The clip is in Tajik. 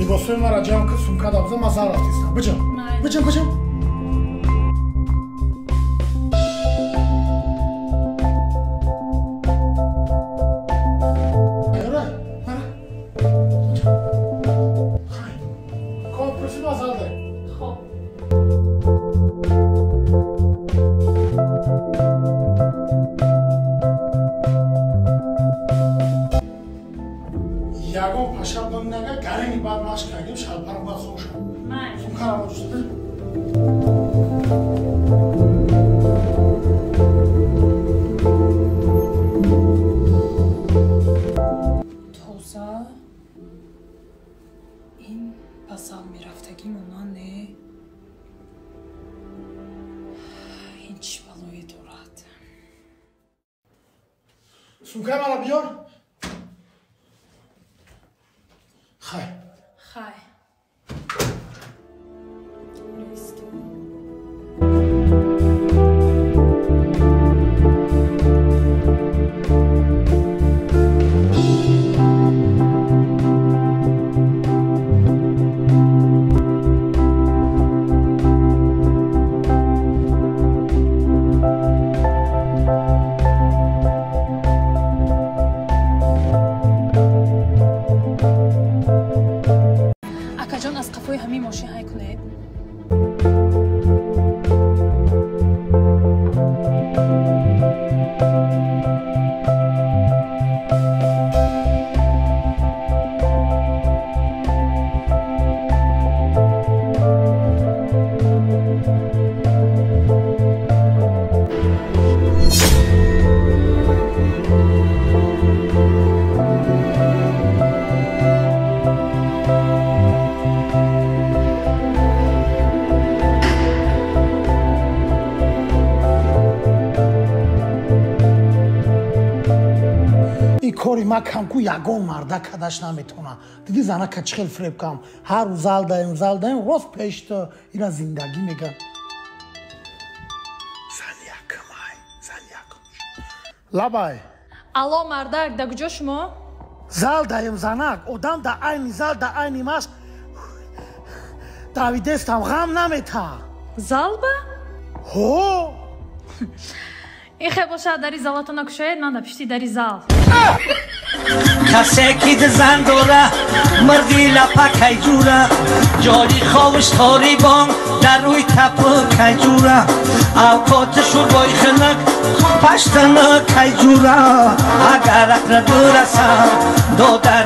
Либосҳои маро ҷамъ кун, сумка дабза, ман зал рафтистам. Биҷам. Биҷам, биҷам. Ягон пашабдон нага гарини бад машқ кардем, шалпарам бад хошам. Сумкарам оҷуста. Тоза ин ба зал мерафтагӣ монанд не? Ин чӣ балое дорад? Сумкаи маро биёр. Хай. Хай. Акаҷон, аз қафои ҳамин мошин ҳай кунед. Кори ма камку ягон марда кадаш наметона. Диди занака чӣ хел фиреб кам. Ҳар рӯз зал даем, зал даем, рост пешта ира зиндагӣ меган. Зани якамай, зани якам. Лабай. Алло, мардак, да куҷо шумо? Зал даем, занак. Одам да айни зал, да айни машқ давидестам, ғам намета. Залба? Ҳо. Ин хел бошад, дари залатона кушоед, ман да пишти дари зал. Касе ки зан дора, марди лапа кайҷура, ҷои ховиш торибон дар рӯи тапа кайҷура, авқоти шӯрбои хунук паштана кайҷура, агар ақла дурасам дода